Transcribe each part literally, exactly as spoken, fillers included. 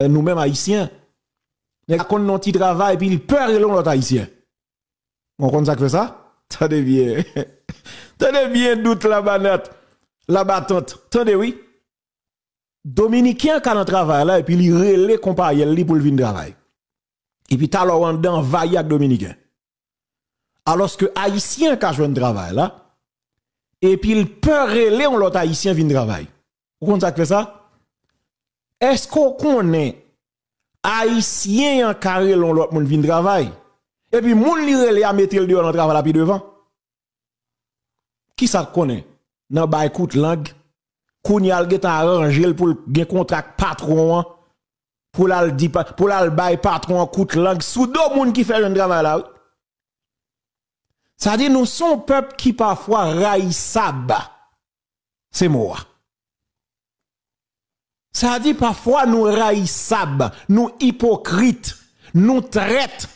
eh, nou menm Ayisyen. Nèg la konn nan yon ti travay, epi li pè rele yon lòt Ayisyen. Ou konn sa k fè sa? Tande byen. Tande byen, dout labanat, labatant. Tande wi. Dominiken an ka nan travay la, epi li rele konpayèl li pou l vin travay. Epi talè w anndan anvayi ak Dominiken. Alòske Ayisyen an ka jwenn travay la, epi l pè rele yon lòt Ayisyen vin travay. Ou konn sa k fè sa? Èske w konnen Ayisyen an ka rele yon lòt moun vin travay? Epi moun li rele a mete l deyò nan travay la pi devan? Kisa k konnen? Nan bay kout lang, kounye a l gentan aranje l pou l gen kontra ak patwon an, pou l al di pa, pou l al bay patwon an kout lang sou do moun ki fè jwenn travay la, wi. Sa di nou se yon pèp ki pafwa rayisab. Se mo a. Sa di pafwa nou rayisab, nou ipokrit, nou trèt.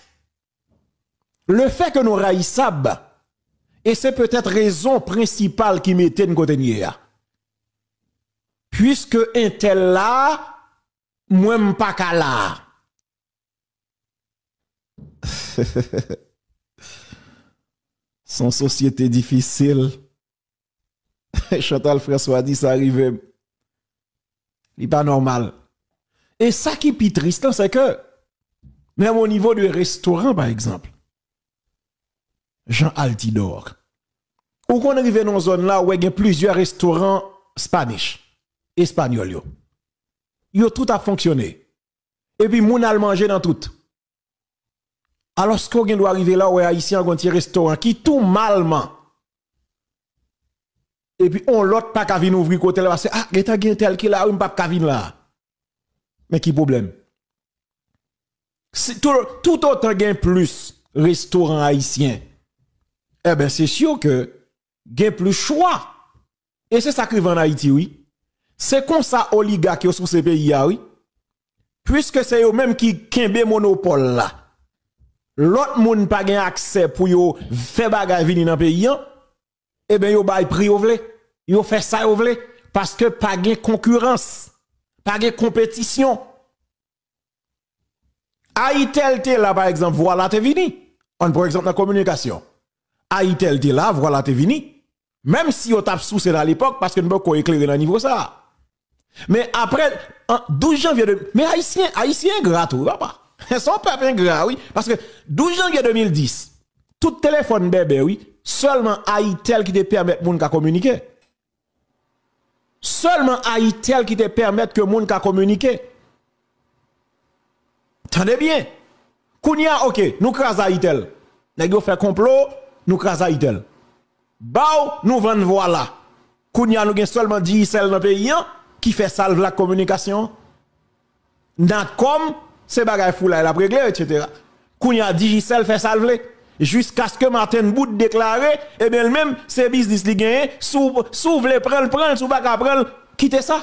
Le fè ke nou rayisab, e se petèt rezon prensipal ki mete n kote n ye a. Piske entèl la, mwen m pa ka la. Se yon sosyete difisil. Chantal François di sa rive m. Li pa nòmal. E sa ki pi tris lan, se ke, menm o nivo de restoran, pa egzanp, Jean Altidor, ou konn rive nan zòn la, ou wè gen plizyè restoran Spanish, espanyòl yo. Yo tout ap fonksyone. Epi moun al manje nan tout. Alòske w gen dwa rive la, w wè Ayisyen an gen yon ti restoran ki tou malman. Epi on lòt pa ka vin ouvri kote l, paske, ah, gentan gen tèl ki la, wi, m p ap ka vin la. Men ki pwoblèm? Si, tou, toutotan gen plis restoran ayisyen, enben, se si ke gen plis chwa. E se sa k rive ann Ayiti, wi. Se konsa oligak yo souse peyi a, wi. Piske se yo menm ki kenbe monopòl la. Lòt moun pa gen aksè pou yo fè bagay vini nan peyi an, enben, yo bay pri yo vle. Yo fè sa yo vle. Paske pa gen konkirans. Pa gen konpetisyon. Ayitel te la, pa egzanp, Vwala te vini. Ann pran egzanp nan kominikasyon. Ayitel te la, Vwala te vini. Menm si yo t ap souse l alepòk, paske n poko eklere nan nivo sa a. Men apre, an, douz janvye de, men Ayisyen, Ayisyen engra tou, wi, papa. Se yon pèp engra, wi. Paske douz janvye de mil dis, tout telefòn bèbè, wi. Sèlman Ayitel ki te pèmèt moun ka kominike. Sèlman Ayitel ki te pèmèt ke moun ka kominike. Tande byen. Kounye a, oke, nou kraze Ayitel. Nèg yo fè konplo, nou kraze Ayitel. Baw, nou vann Vwala. Kounye a, nou gen sèlman Digicel nan peyi an ki fè sa l vle ak kominikasyon an. Natcom, se bagay foulay l ap regle, etsetera. Kounye a, Digicel fè sa l vle. Jiskaske Martin Boud deklare, ebyen, l menm, se biznis li genyen. Si w, si w vle pran l, pran l. Si w pa ka pran l, kite sa.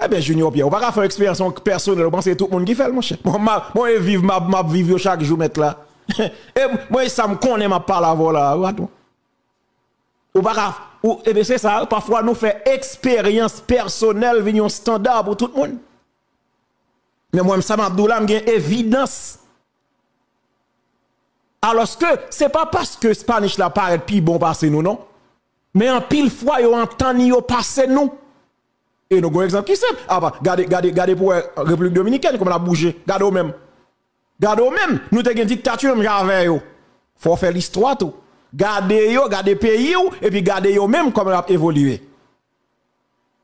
Ebyen, Junior Pierre, ou pa ka fè yon eksperyans pèsonèl, ou panse tout moun ki fè l, monchè. Bon, m ap, bon, e viv, m ap, m ap viv yo chak jou, mèt la. E mwen, e sa m konnen, m ap pale avè w la, wi, patwon. Ou pa ka, ou, ebyen, se sa, pafwa nou fè eksperyans pèsonèl vin yon estanda pou tout moun. Men mwen, sa m ap di w la, m gen evidans. Alòske, se pa paske Spanish la parèt pi bon pase nou, non. Men anpil fwa, yo antann yo pase nou. E nou gen yon egzanp ki senp. Apa, gade, gade, gade pou wè Repiblik Dominikèn, kòman l ap bouje. Gade w menm. Gade w menm. Nou te gen diktati menm jan avè yo. Fò w fè listwa tou. Gade yo, gade peyi w, epi gade yo menm kòman y ap evolye.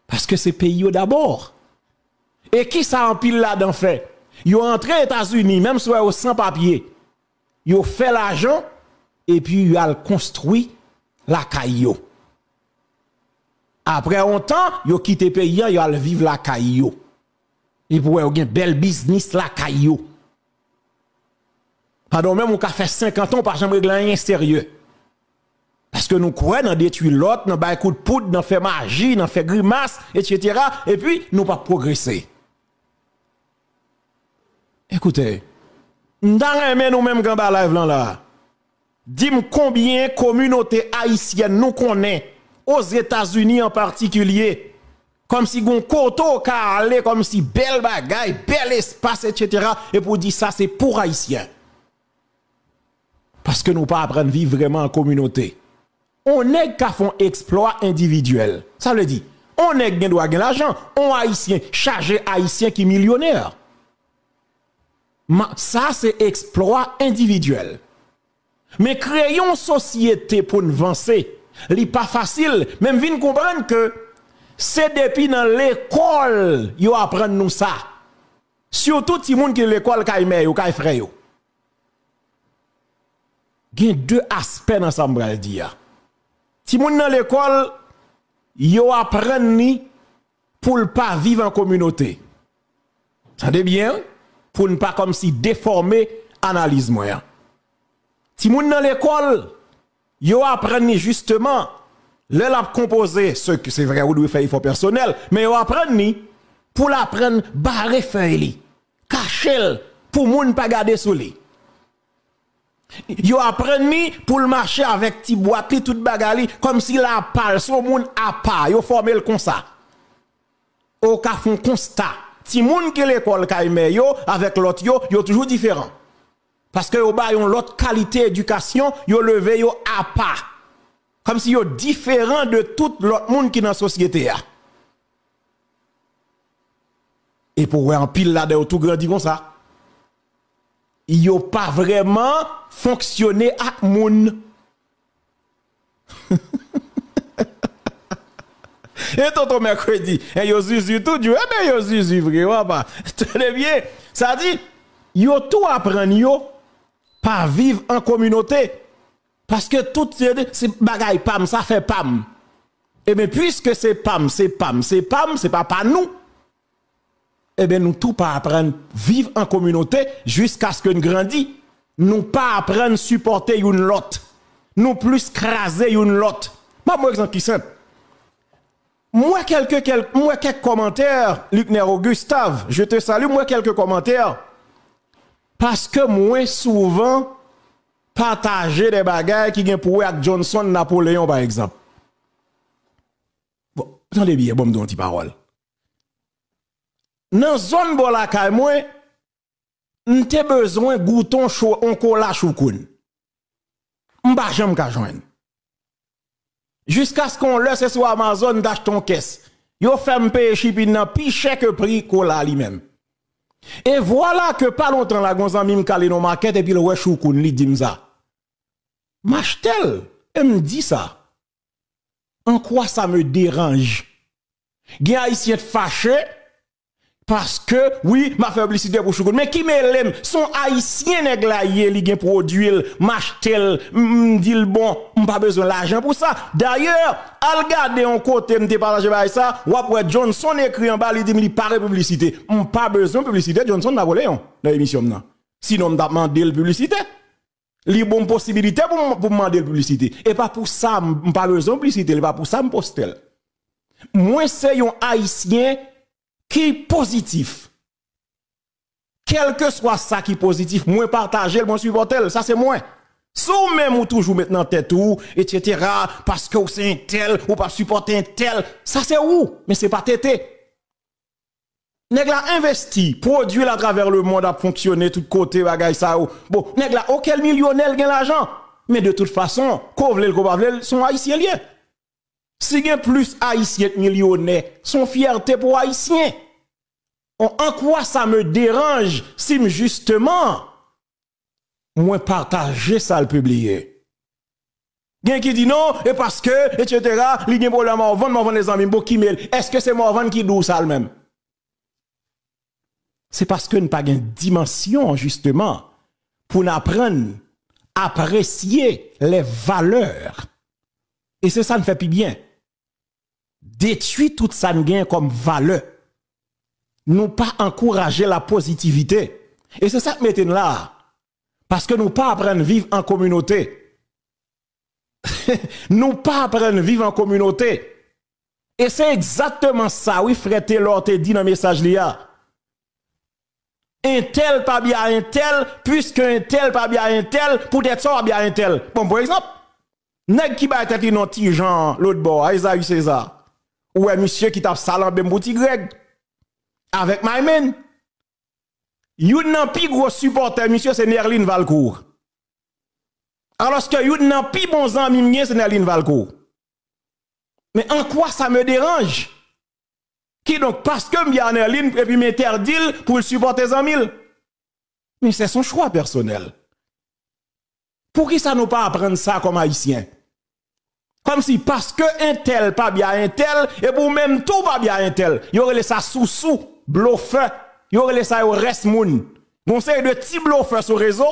Paske se peyi yo dabò. E kisa anpil ladan fè? Yo antre Etazini, menm si w wè yo san papye, yo fè lajan, epi yo al konstwi lakay yo. Apre yon tan, yo kite peyi an, yo al viv lakay yo. Epi w wè yo gen bèl biznis lakay yo. Pandan w menm, ou ka fè senkant an, ou pa janm regle anyen serye. Paske nou kwè nan detwi lòt, nan bay kout poud, nan fè maji, nan fè grimas, etsetera. Epi, nou p ap pwogrese. Ekoute, m ta renmen nou menm k anba live lan la, di m konbyen kominote ayisyèn nou konnen, Ozetazini an patikilye, Kòmsi gon kote w ka ale, kòmsi bèl bagay, bèl espas, etsetera. Epi w di sa se pou Ayisyen. Paske nou pa aprann viv vrèman an kominote. On nèg ka fè on eksplwa endividyèl. Sa vle di, on nèg gen dwa gen lajan, on Ayisyen, chaje Ayisyen ki milyonè. Ma, sa se eksplwa endividyèl. Men kreye yon sosyete pou n vanse, li pa fasil, men m vin konprann ke se depi nan lekòl yo aprann nou sa. Sitou timoun ki lekòl kay mè yo, kay frè yo. Gen de aspè nan sa m pral di a. Timoun nan lekòl, yo aprann li pou l pa viv an kominote. Tande byen, wi, pou n pa kòmsi defòme analiz mwen an. Timoun nan lekòl, yo aprann li jisteman, lè l ap konpoze, se, se vre, ou dwe fè efò pèsonèl, men yo aprann li pou l aprann bare fèy li, kache l pou moun pa gade sou li. Yo aprann li pou l mache avèk ti bwat li, tout bagay li, kòmsi l apa l, se yon moun apa, yo fòme l konsa. Ou ka fè yon konsta. Timoun ki lekòl kay mè yo avèk lòt yo, yo toujou diferan. Paske yo ba yon lòt kalite edikasyon, yo leve yo apa. Kòmsi yo diferan de tout lòt moun ki nan sosyete a. Epi w wè anpil ladan yo tou grandi konsa. Yo pa vrèman fonksyone ak moun. E tonton mèkredi, en, yo zuzu tou, di, enben, yo zuzu vre, papa. Tande byen, sa di, yo tou aprann yo pa viv an kominote. Paske tout se, se bagay pa m, sa fè pa m. Ebyen, piske se pa m, se pa m, se pa m, se pa pa nou. Ebyen, nou tou pa aprann viv an kominote jiskaske n grandi. Nou pa aprann sipòte youn lòt. Nou plis kraze youn lòt. M ap ba w egzanp ki senp. M wè kèlke, kèl-, m wè kèk kòmantè, Luckner Augustave, je te salue, m wè kèlke kòmantè, paske mwen souvan pataje de bagay ki gen pou wè ak Johnson Napoléon, pa egzanp. Bon, tande byen, ban m di yon ti pawòl. Nan zòn bò lakay mwen, m te bezwen goute on cho-, on kola choukoun. M pa janm ka jwenn. Jiskaske yon lè se sou Amazon m t achte yon kès. Yo fè m peye shipping nan pi chè ke pri kola li menm. E vwala ke pa lontan la, gon zanmi m k ale nan makèt epi l wè choukoun, li di m sa. M achte l, e m di sa. En quoi ça me dérange? Gen Ayisyen t fache paske, wi, m ap fè piblisite pou choukoun. Men ki mele m? Se yon Ayisyen nèg la ye, li gen pwodui l, m achte l, m, m di l bon, m pa bezwen lajan pou sa. Dayè, al gade yon kote m te pataje bagay sa, w ap wè Johnson ekri anba, li di m li pa gen piblisite. M pa bezwen piblisite Johnson Napoléon nan emisyon m nan. Sinon, m t ap mande l piblisite. Li ban m posibilite pou m, pou m mande l piblisite. E pa pou sa, m, m pa bezwen piblisite l, e pa pou sa m poste l. Mwen se yon Ayisyen ki pozitif. Kèlkeswa sa ki pozitif, mwen pataje l, mwen sipòte l. Sa se mwen. Si w menm ou toujou met nan tèt ou, etsetera, paske w se entèl, ou pa sipòte entèl, sa se ou, men se pa T T. Nèg la envesti, pwodui l atravè lemonn ap fonksyone tout kote, bagay sa yo. Bon, nèg la, oke, l milyonè, l gen lajan. Men de tout fason, ke w vle l, ke w pa vle l, se yon Ayisyen l ye. Si gen plis Ayisyen k milyonè, se yon fyète pou Ayisyen. En quoi ça me dérange si m jisteman mwen pataje sa l pibliye? Gen ki di non, e paske, etsetera, li gen pwoblèm Morvan, Morvan e zanmi m. Bon, ki mele? Èske se Morvan ki di w sa l menm? Se paske n pa gen dimansyon, jisteman, pou n aprann apresye les valeurs. E se sa n fè pi byen. Detwi tout sa n gen kòm valè. Nou pa ankouraje la pozitivite. E se sa k mete n la a. Paske nou pa aprann viv an kominote. Nou pa aprann viv an kominote. E se egzakteman sa, wi, frè Telor te di nan mesaj li a. Entèl pa byen a entèl, piske entèl pa byen a entèl, poutèt sa w ap byen a entèl. Bon, pa egzanp, nèg ki bay tèt li non Ti Jan lòt bò a, Ezayi Seza. Ou wè misye ki t ap salanbe m pou Ti Grèg. Avèk My Man. Youn nan pi gwo sipòtè misye se Nerline Valcourt. Alòske youn nan pi bon zanmi m gen se Nerline Valcourt. Mais en quoi ça me dérange? Kidonk, paske m byen a Nerline, epi m entèdi l pou l sipòte zanmi l. Mais c'est son choix personnel. Poukisa nou pa aprann sa kòm Ayisyen? Kòmsi paske entèl pa byen a entèl, epi ou menm tou pa byen a entèl. Yo rele sa sousou, blofè. Yo rele sa yo rès moun. Gon seri de ti blofè sou rezo,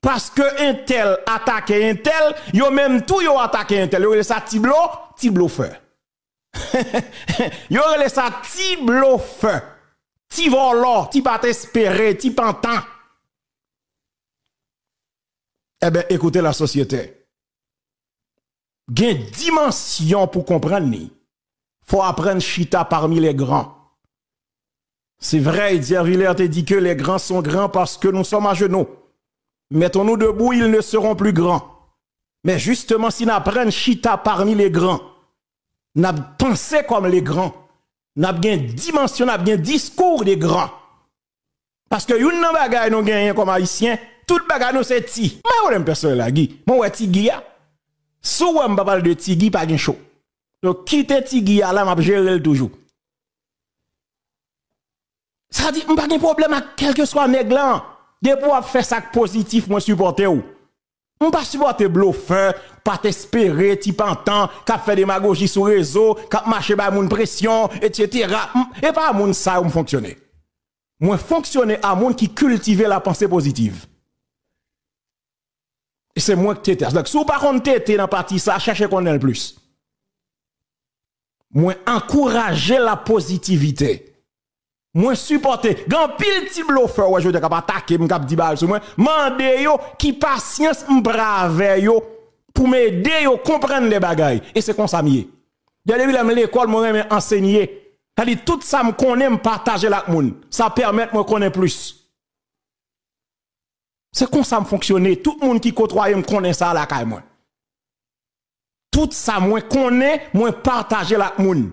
paske entèl atake entèl, yo menm tou yo atake entèl. Yo rele sa ti blo, ti blofè. Yo rele sa ti blofè, ti vòlò, ti pa t espere, ti pantan. Ebyen, ekoute lasosyete. Gen dimansyon pou konprann li. Fò aprann chita parmi les grands. C'est vrai, Eddy Villers te di ke les grands sont grands parce que nous sommes à genoux. Mettons-nous debout, ils ne seront plus grands. Men jisteman, si n aprann chita parmi les grands, n ap panse kòm les grands, n ap gen dimansyon, n ap gen diskou de gran. Paske youn nan bagay nou genyen kòm Ayisyen, tout bagay nou se ti. M pa konnen m pèsonèl la, Guy. Mwen wè Ti Guy a. Si w wè m pa pale de Ti Guy, pa gen cho. Donk, kite Ti Guy a la, m ap jere l toujou. Sa di, m pa gen pwoblèm ak kèlkeswa nèg lan. Depi w ap fè sa k pozitif, mwen sipòte w. M pa sipòte blofè, pa t espere, ti pantan, k ap fè demagoji sou rezo, k ap mache bay moun presyon, etsetera. M, e pa a moun sa yo m fonksyone. Mwen fonksyone a moun ki kiltive lapanse pozitiv. E se mwen k tete a. Donk, si w pa konn tete nan pati sa, chèche konnen l plis. Mwen ankouraje lapozitivite. Mwen sipòte. Gen anpil ti blofè, w wè, jodi a k ap atake m, k ap di bagay sou mwen. Mande yo ki pasyans m pran avè yo pou m ede yo konprann de bagay. E se konsa m ye. Depi lè m lekòl, mwen renmen ansenye. Sa di, tout sa m konnen, m pataje l ak moun. Sa pèmèt mwen konnen plis. Se konsa m fonksyone. Tout moun ki kotwaye m konnen sa lakay mwen. Tout sa mwen konnen, mwen pataje l ak moun.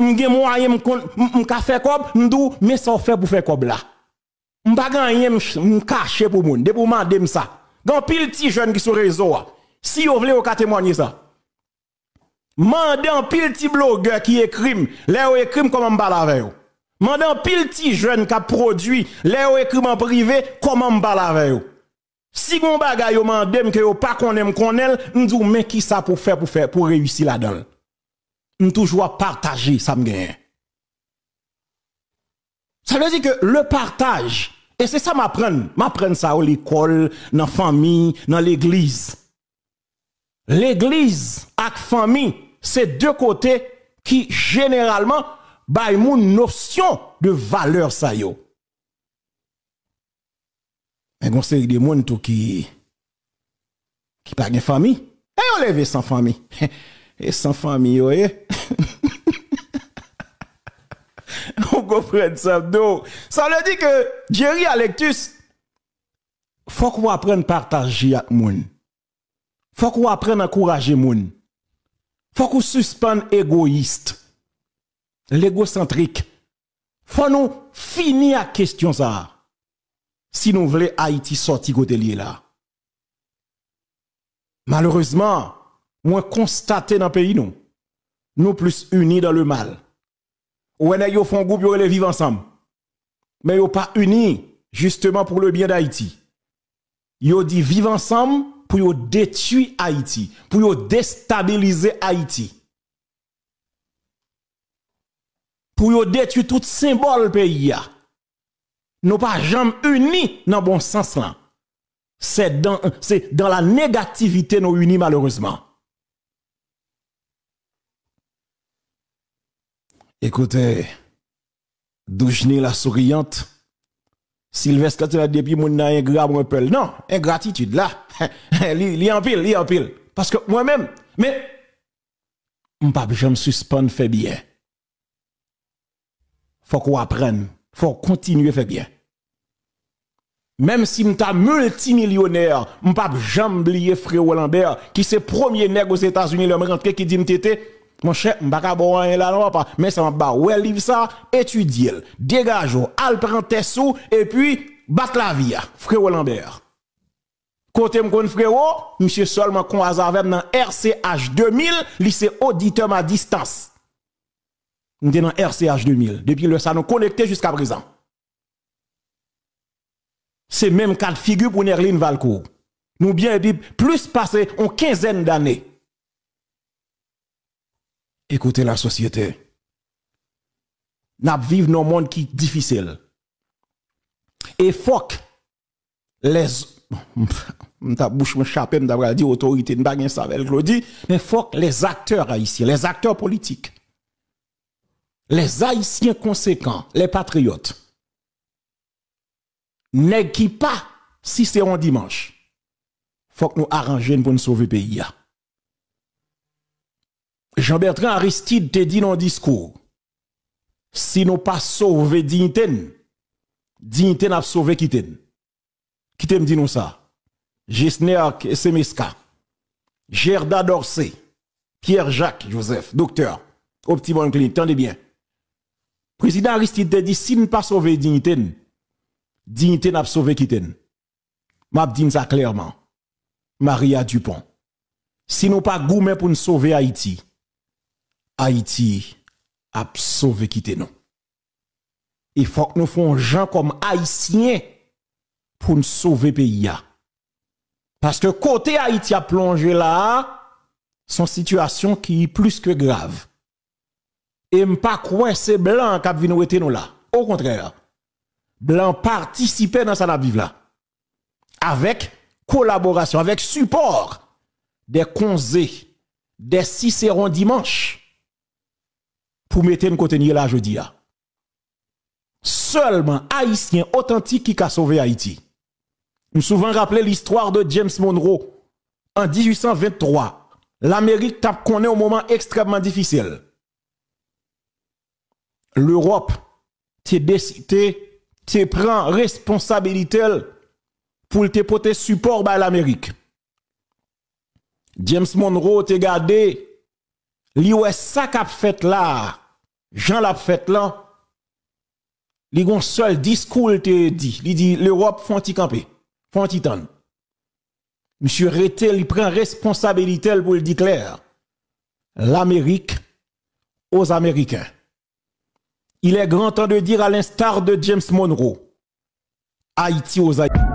M gen mwayen, m konn, m, m ka fè kòb, m di w, men sa w fè pou fè kòb la. M pa gen anyen m ch-, m kache pou moun. Depi w mande m sa. Gen anpil ti jèn ki sou rezo a. Si yo vle, yo ka temwanye sa. Mande anpil ti blogè ki ekri m. Lè yo ekri m, kòman m pale avè yo? Mande anpil ti jèn k ap pwodui. Lè yo ekri m an prive, kòman m pale avè yo? Si gon bagay yo mande m ke yo pa konnen, m konnen l, m di w, men kisa pou fè, pou fè, pou reyisi ladan l. M toujou ap pataje sa m genyen. Sa vle di ke le partaj, e se sa m aprann, m aprann sa o lekòl, nan fanmi, nan legliz. Legliz ak fanmi se de kote ki jeneralman bay moun nosyon de valè sa yo. Men gon seri de moun tou ki, ki pa gen fanmi. E yo leve san fanmi. E san fanmi yo ye. Ou konprann sa m di w? Sa vle di ke Jerry Alectus, fòk ou aprann pataje ak moun. Fòk ou aprann ankouraje moun. Fòk ou sispann egoyis. Legosantrik. Fò nou fini ak kesyon sa a. Si nou vle Ayiti sòti kote l ye la. Malerezman, mwen konstate nan peyi nou, nou plis ini dans le mal. Ou wè nèg yo fè yon gwoup, yo rele Viv Ansanm. Men yo pa ini, jisteman, pour le bien d'Haïti. Yo di Viv Ansanm pou yo detwi Ayiti, pou yo destabilize Ayiti. Pou yo detwi tout senbòl peyi a. Nou pa janm ini nan bon sans lan. C'est dans, c'est dans la négativité nou ini, malerezman. Écoutez, Doujni la souriante. Sylvestre te la depi moun nan engra, mwen pè l. Non, engratitid la, li, li anpil, li anpil. Paske mwen menm, men, m p ap janm sispann fè byen. Fòk ou aprann, fò w kontinye fè byen. Menm si m ta miltimilyonè, m p ap janm bliye Frero Lambert, ki se premye nèg Ozetazini lè m rantre ki di m, Tete, Monchè, m pa ka ba w anyen la non, papa. Men sa m ap ba w. Wè liv sa, etidye l. Degaje w, al pran tès ou, epi bat lavi a. Frewo Lambert. Kote m konn Frewo, misye sèlman kwaze avè m nan R C H de mil, li se oditè m a distans. M te nan R C H de mil. Depi lè sa, nou konekte jiska prezan. Se menm kat figi pou Nerline Valcourt. Nou byen epi plis pase yon kenzèn dane. Écoutez la société. N ap viv nan yon mond ki difisil. E fòk lè, m ta bouch mwen chape, m ta pral di otorite, m pa gen sa avè l, Claudy, men fòk les acteurs haïtiens, les acteurs politiques, les Haïtiens conséquents, les patriotes, nèg ki pa, si se yon dimanch, fòk nou aranje n pou n sove peyi a. Jean Bertrand Aristide te di nan yon diskou, si nou pa sove diyite n, diyite n ap sove kite n. Kite m di nou sa. Gesner Semeska, Gerda Dorcé, Pierre Jacques Joseph, doktè, Optimum Clinic, tande byen. Prezidan Aristide te di, si n pa sove diyite n, diyite n ap sove kite n. M ap di n sa klèman. Maria Dupont. Si nou pa goumen pou n sove Ayiti, Ayiti ap sove kite nou. E fòk nou fè yon jan kòm Ayisyen pou n sove peyi a. Paske kote Ayiti ap plonje la a, se yon sitiyasyon ki plis ke grav. E m pa kwè se blan k ap vin wete nou la. Okontrè, blan patisipe nan sa n ap viv la. Avèk kolaborasyon, avèk sipò de konze, de Siseron Dimanch pou mete n kote n ye la jodi a. Sèlman Ayisyen otantik ki ka sove Ayiti. M souvan raple listwa de James Monroe. An dizuit san venntwa, Lamerik t ap konnen yon moman ekstrèmman difisil. Lewòp te deside, te pran responsabilite l pou l te pote sipò bay Lamerik. James Monroe te gade, li wè sa k ap fèt la a, jan l ap fèt lan, li gon sèl diskou l te di. Li di, Lewòp, fè yon ti kanpe, fè yon ti tann. Misye rete, li pran responsabilite l pou l di klè, L'Amérique aux Américains. Il est grand temps de dire, à l'instar de James Monroe, Haïti aux Haïtiens.